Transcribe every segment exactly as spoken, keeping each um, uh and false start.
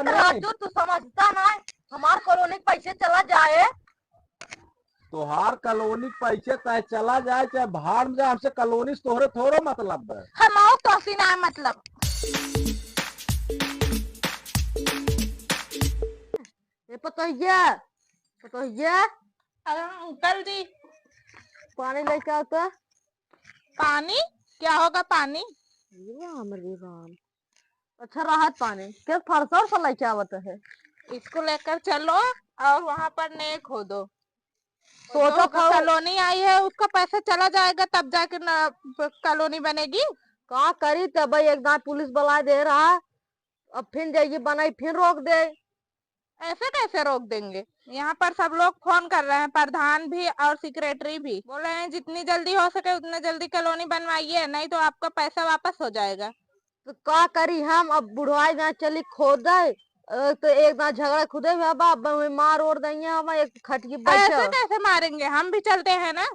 राजू, तू समझता ना है, हमार कॉलोनी के पैसे चला जाए। तोहार कॉलोनी के पैसे चाहे चला जाए, चाहे भाड़ में जाए, हमसे कॉलोनी से तोहरे थोड़ो मतलब बा। हम आओ तो हसीना है मतलब। ए पतोहिया, पतोहिया। अरे अंकल जी। पानी लेके आओ तो। पानी? क्या होगा पानी? ये राम रे राम। अच्छा, रहत पानी के फरसा उरसा लेके आवत है। इसको लेकर चलो और वहाँ पर नेक हो दो। सोचो जो खाओ। कॉलोनी आई है, उसका पैसा चला जाएगा, तब जाके ना प-, कॉलोनी बनेगी। का करी तब, एक दांत पुलिस बुला दे रहा, अब फिर जाइए बनाई, फिर रोक दे। ऐसे कैसे रोक देंगे? यहाँ पर सब लोग फोन कर रहे हैं, प्रधान भी और सेक्रेटरी भी बोल रहे हैं, जितनी जल्दी हो सके उतना जल्दी कॉलोनी बनवाइए, नहीं तो आपका पैसा वापस हो जाएगा। तो का करी हम, अब बुढ़ाई ना चली खोदे, अ, तो एक ना झगड़ा खुदे में बा, अब हमें मार ओर देंगे, हम एक खटिए बैठे ऐसे हो। कैसे मारेंगे? हम भी चलते हैं ना,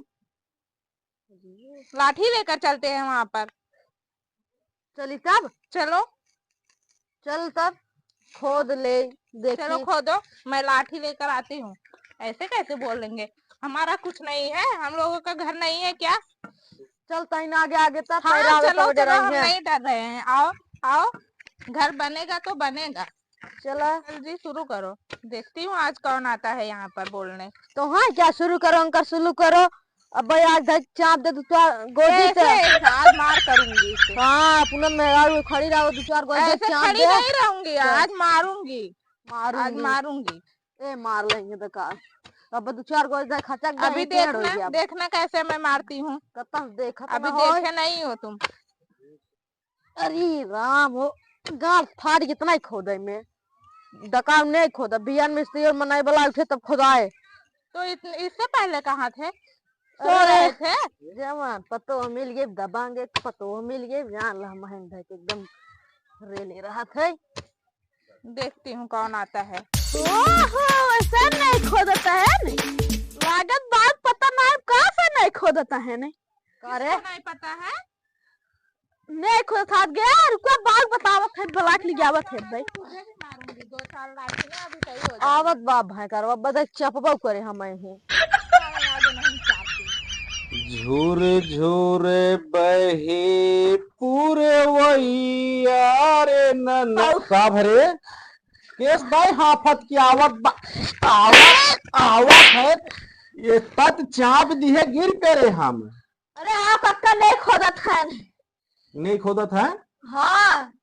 लाठी लेकर चलते हैं वहाँ पर। चली तब? चलो। चल तब, खोद ले, देखी। चलो खोदो, मैं लाठी लेकर आती हूँ। ऐसे कैसे बोलेंगे? हमारा कुछ नहीं है, हम लोगों का घर नहीं है क्या? चल तहीं आगे आगे तब, हाँ, पैरावे चलो, तो चलो, हम नहीं डर रहे हैं। आओ, आओ, घर बनेगा तो बनेगा। चला। चल जी, शुरू करो, देखती हूँ आज कौन आता है यहाँ पर बोलने। तो हाँ, क्या शुरू करो, अंकर शुरू करो। अब भाई, आज धक चाप दे दुचार गोजी ते। कैसे? आज मार करूंगी इसे। हाँ, पूनम मेहरारू खड़ी रहो, दुचार गोजी ऐसे चाप खड़ी दे। नहीं रहूंगी, चल। आज मारूंगी। मारूंगी। आज मारूंगी। ए, मार लेंगे तो का। अब दुचार गोजी धक खचक अभी जाए, टेढ़ हो देखना, जाए। देखना कैसे मैं मारती हूँ। कतम देखत अभी ना होय। देखे नहीं हो तुम। अरे राम हो, गांठ फाड़ के इतना ही खोदे में। डकाव नहीं खोदा, बियान मिस्त्री और मनाई वाला उठे तब खोदाए। तो इत-, इससे पहले कहाँ थे? सो अरे, रहे थे। जवान पतोह मिल गए, दबांगे पतोह मिल गए, जान ला महन भाई के एकदम रेले रहा थे। देखती हूँ कौन आता है। ओहो, ऐसा नहीं खोदता है ने? लागत बात पता ना है, कहाँ से नहीं खोदता है ने? अरे। इसको नहीं पता है? नहीं खोदत हाथ गया, रुको, बाल बतावत है, ब्लॉक ले जावत है भाई। तुझे भी मारूंगी, दो चार लाठी ना, अभी सही हो जाएगा। आवत बा भाई करवा, बदे चपबो करे हम ही। सारे आगे नहीं चाहती। झूरे झूरे बहे पुरवैया रे नन। आउ। का भरे? केस भाई हाफत की आवत बा, आवत, आवत है। ये तत चाप दिहे गिर पे रे हम। अरे हाँ कक्का, नहीं खोदत है। नहीं खोदत है? हाँ।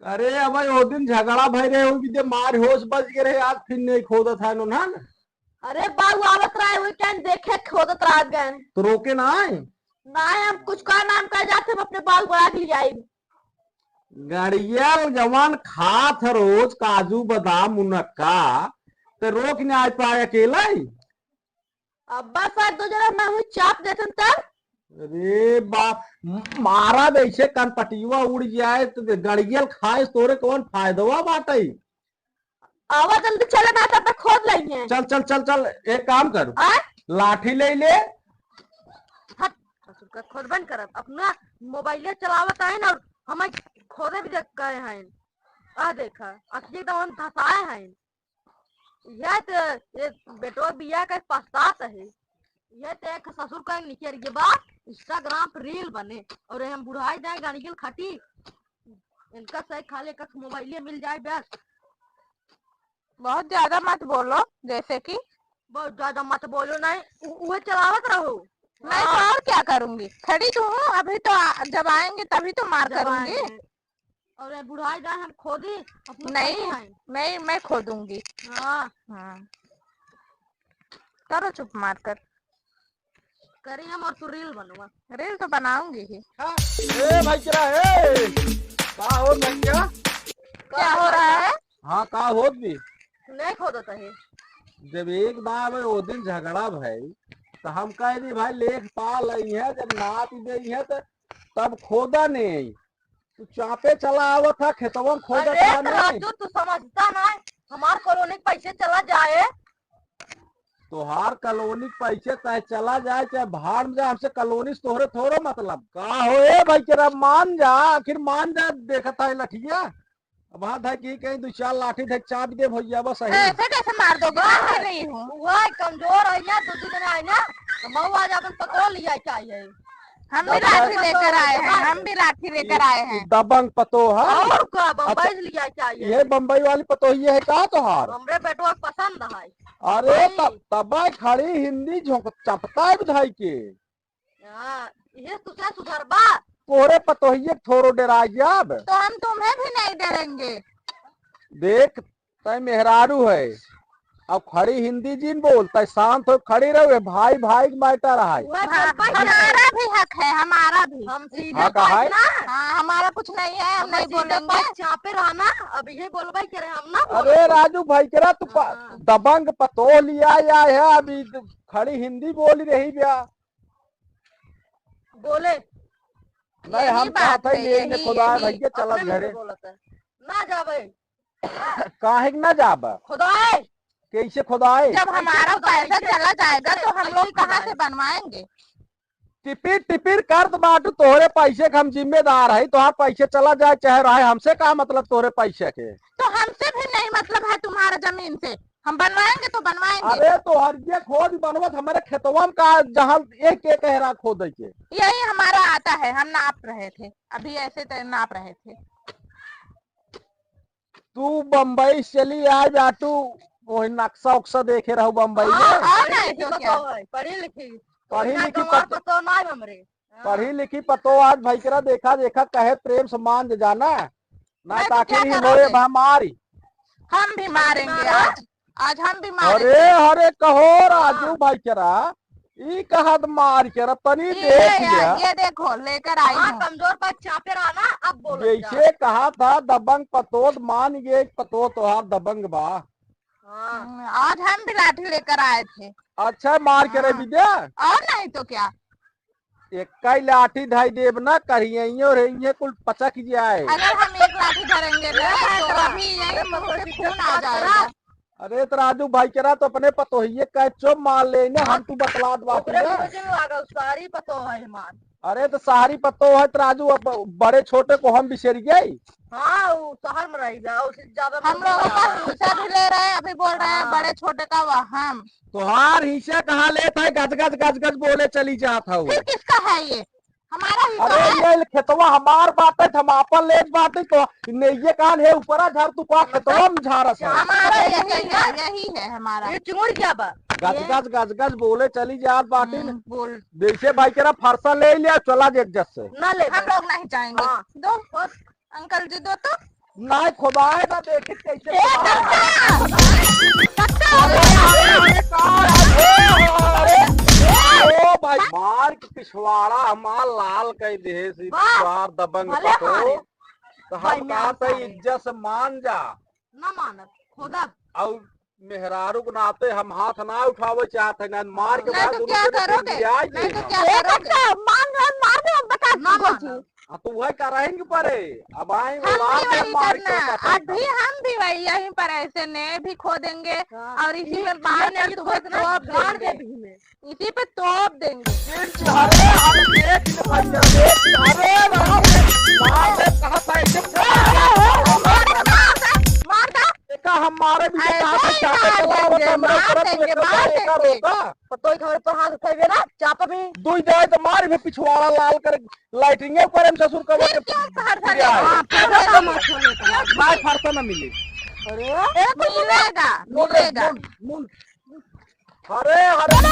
अरे अब ओ दिन झगड़ा भई रहे, वो भी दे मार होश बच गए रहे, आज फिर नहीं खोदत है नोनहन। अरे बाबू आवत रहे, वो टाइम देखे खोदत रह गए। तो रोके ना आए? ना आए, हम कुछ का नाम कर जाते, हम अपने बाल बढ़ा के ले आई। गड़ियल जवान खात है रोज काजू बादाम मुनक्का, तो रोक नहीं आ पाए अकेला ही। अब्बा साहब, दो जगह मैं हुई चाप देतन तब। अरे बाप, मारा वैसे कनपटियुआ उड़ जाए तो गड़ियल खाए तोरे कौन फायदवा बाटे? आवा जल्दी चले ना तब तक खोद लेंगे। चल, चल, चल, चल, एक काम कर। आय? लाठी ले ले। हट, ससुर का खोद बंद करब। अपना मोबाइल चलावत है ना, और हमें खोदे भी देख गए हैं। आ देखा, अखिए तो हम धसाए हैं। यह तो, ये बेटवा बिया का पछतात है। यह तो एक ससुर का निकल गया बा, Instagram पे reel बने और हम बुढ़ाई जाए गाड़ी के खटी। इनका सही खाली एक मोबाइले मिल जाए बस। बहुत ज्यादा मत बोलो, जैसे कि बहुत ज्यादा मत बोलो, नहीं उ-, उहे चलावत रहो। मैं तो हाँ। और क्या करूंगी, खड़ी तो हूँ, अभी तो आ, जब आएंगे तभी तो मार जब करूंगी। आएंगे। और ये बुढ़ाई जाए हम खोदी, अपना नहीं, खाई। नहीं, मैं खोदूंगी। हाँ। हाँ। करो चुप मार कर। करी हम और तू reel बनवा। Reel तो बनाऊंगी ही। हाँ। ए भाई तेरा, ए! का हो भैया? क्या हो रहा है? हाँ, का होत भी? नहीं खोदत है। जब एक बार वो दिन झगड़ा भई, तो हम कह दी भाई लेख पा लई है, जब नाप दे है तो तब खोदा नहीं। तू चापे चला आवत था, खेतवन खोदत अरे था नहीं। राजू, तू समझता ना है, हमार कॉलोनी के पैसे चला जाए। तोहार कॉलोनी के पैसे चाहे चला जाए, चाहे भाड़ में जाए, हमसे कॉलोनी से तोहरे थोड़ो मतलब। का हो ए भाई, तेरा मान जा, आखिर मान जा, देखत है लठिया। अब हाथ है कि कहीं दो चार लाठी धक चाप दे भैया, बस है। ऐसे कैसे मार दोगे? मार नहीं हूँ। वह कमजोर है ना, दो दिन है ना, तो मऊ आज अपन पतोह लिया चाहिए। हम भी लाठी लेकर आए हैं, हम भी लाठी लेकर आए हैं। दबंग पतोह है। और का, बम्बई से लिया चाहिए। ये बम्बई वाली पतोहिए है का तोहार? हमरे बेटवा पसंद है। अरे भाई। तब, तब खड़ी हिंदी झोंक चपता है विधाई के। हाँ, ये तुझे सुधरबा। तोहरे पतोहिए के थोरो डेरा जाब। तो हम तुम्हें भी नहीं डरेंगे। देख, तय मेहरारू है, अब खड़ी हिंदी जिन बोल, तय शांत हो, खड़ी रहो, ये भाई भाई के matter है। वह भा-, चंपा की हमारा भी हक है, हमारा भी। हम सीधे हाँ, का है? बात ना। हाँ, हमारा कुछ नहीं है, हम हम नहीं सीधे बोलेंगे। बात चापे रहा ना, अब ये बोलबे करे हम ना अरे बोलेंगे। राजू भाई केरा तू प-, हाँ। दबंग पतोह लिया आया है, अभी खड़ी हिंदी बोली रही बिया। बोले। नहीं, यही हम बात कहत है, है, ये यही, खुदा यही। भैया चलत अपने मुंह घरे। से बोलत है। ना जाबे। काहे के ना जाबा? खुदाए। कैसे खुदाए? जब हमारा पैसा चला जाएगा तो हम लोग कहाँ से बनवाएंगे? टिपिर टिपिर करत बाटू, तोहरे पैसे के हम जिम्मेदार है, तोहार पैसे चला जाए चाहे रहे, हमसे का मतलब तोहरे पैसे के? तो हमसे भी नहीं मतलब है तुम्हारा जमीन से, हम बनवाएंगे तो बनवाएंगे। अरे तोहर ये खोद बनवत हमारे खेतवा में का, जहाँ एक एक हेरा खोदे के। यही हमारा आता है, हम नाप रहे थे, अभी ऐसे तो नाप रहे थे। तू बम्बई से चली आए बाटू, वही नक्शा उक्शा देखे रहू बम्बई में। हाँ, और पढ़ी नहीं लिखी तो क्या? पतोह है, पढ़ी लिखी। पढ़ी लिखी पतोह। पतोह ना है हमरे। हाँ। पढ़ी लिखी पतोह आज भाई केरा देखा देखा कहे प्रेम से मान जाना। ना नहीं तो तो आखिर क्या ही करोगे? होए बा मारी। हम भी मारेंगे आज। आज हम भी मारेंगे। अरे, अरे, कहो राजू हाँ। भाई केरा, ई कहा त मार केरा, तनी ये देख यार, लिया। ये देखो, लेकर आई हाँ, हूँ। कमजोर पर चापे रहा ना, अब बोलो जैसे क्या? कहा था दबंग पतोह, मान ये पतोह तोहार दबंग बा। हाँ। हम्म, आज हम भी लाठी लेकर आए थे। अच्छा, मार केरा हाँ। विद्या। और नहीं तो क्या? एक्का ही लाठी ढाई देब ना, करियइयो रे, ये कुल पचक जाए। अगर हम एक लाठी धरेंगे ना, तो अभी यही मुंह से खून आ जाएगा। अरे, तो राजू भाई केरा तो अपने पतोहिए का चुप मार ले ना, हम तू बतलात बात ओकरे ना। मुझे लागल सारी पतोह है हमार। अरे, तो सारी पतोह है, तो राजू अब बड़े छोटे को हम बिसर गए। हाँ, वो शहर में रहेगा, उसे ज्यादा हम लोगों का हिस्सा भी ले रहे हैं, अभी बोल रहे हैं, हाँ। बड़े छोटे का वहम। तोहार हिस्सा कहाँ लेत है? गज गज गज गज बोले चली जात हऊ। फिर किसका है ये? हमारा ही तो अरे है। ये खेतवा हमार बाटे, हम आपन लेत बाटे, तो नेइये कान है ऊपरा झार, तू का खेतवा में झारत है? हमारा यही है, यही है हमारा। ये चुंगुर क्या बा? गज ये गज गज गज बोले चली जात बाटे। हम्म, बोल। जैसे भाई केरा फरसा ले लिया, चला जे एक जस से। ना ले हम लोग नहीं जाएंगे। हाँ। दो। अंकल जी, दो तो। नाय खुदाए ना देखी कैसे ए, खुदाए। कक्का! कक्का! अरे, अरे, अरे, अरे, अरे, ओ भाई, मार के पिछवाड़ा हमार लाल कई देहे सी, वाह! पिछवाड़ दबंग भले पतो। मारे। तो हम भाई, मैं कहा था, सारे। इज्जत से मान जा। ना मानत, खुदा। और मेहरारू के नाते हम हाथ ना उठावे चाहत है, ना मार के नहीं बाद तो दोनों क्या जने करोगे? पिंजराए नहीं तो दे। क्या ए, करोगे? कक्का, मान रहे, मार दे, हम बता ना दो मानब। जी। हाँ, तो वही करेंगे परे। अब आए हम औलाद भी में वही मार करना। के पता अभी चला। हम भी वही, यहीं पर ऐसे नए भी खोदेंगे हाँ। और इसी ये, में ये बाहर नहीं तो खोद इतना तोप गाड़ देंगे। दे भी में। इसी पे तोप देंगे। अरे, अरे, देख ले भैया, देख, अरे, बाप रे, बाप रे, कहाँ से ऐसे मार दे, मार दे, मार दे। देखा, हम मारे भी ऐसे कहा था, ही चाहते मार तो देंगे, बताओ, मार बताओ, देंगे, बताओ, मार देखा, देंगे। रोका। पतोई के हमरे पर हाथ उठाइबे ना, चाप भी। दुई जाए तो मार भी पिछवाड़ा लाल कर, लाइटिंगे करे में ससुर कबो फिर के क्यों बाहर से फिर आए। आप फरसा मत खोले तो। भाई फरसा ना मिले। अरे, ए, मिलेगा, मुंड, मिलेगा। मुंड, मुंड। अरे, अरे, अरे,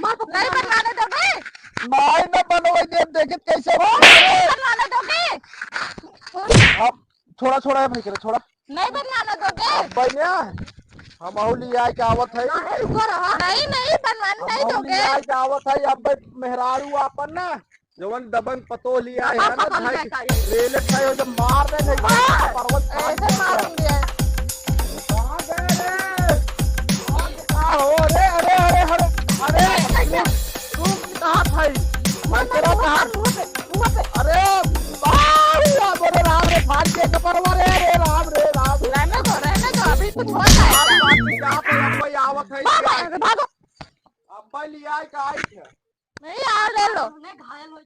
बाप रे। नहीं बनवाने दोगे? नहीं, ना बनवाई देब, देखित कैसे हो। नहीं बनवाने दोगे? अब छोड़ा, छोड़ा है भाई, छोड़ा। नहीं बनवाने दोगे? अब भाई ना, हम अहू लिया के आवत है। नहीं, रुको रहा। नहीं, नहीं, बनवाने नहीं दोगे। लिया के आवत है, अब भाई मेहरारू आपन ना, जवन दबंग पतोह लिया है ना, भाई, रेले खाए हो जब मार दे, नहीं, पर्वत ऐसे मारेंगे। कहाँ गए रे? कहाँ हो रे? अरे, अरे, अरे, अरे, तू कहाँ भाई? मैं तेरा कहाँ? अरे, बाप रे, राम रे, फाड़ के कपड़वा रे, रे, कुछ होता है। आप बात में जा पे, अब्बा आवत है, भागो, भागो। अब्बा लिया का आई है। नहीं, आ ले लो।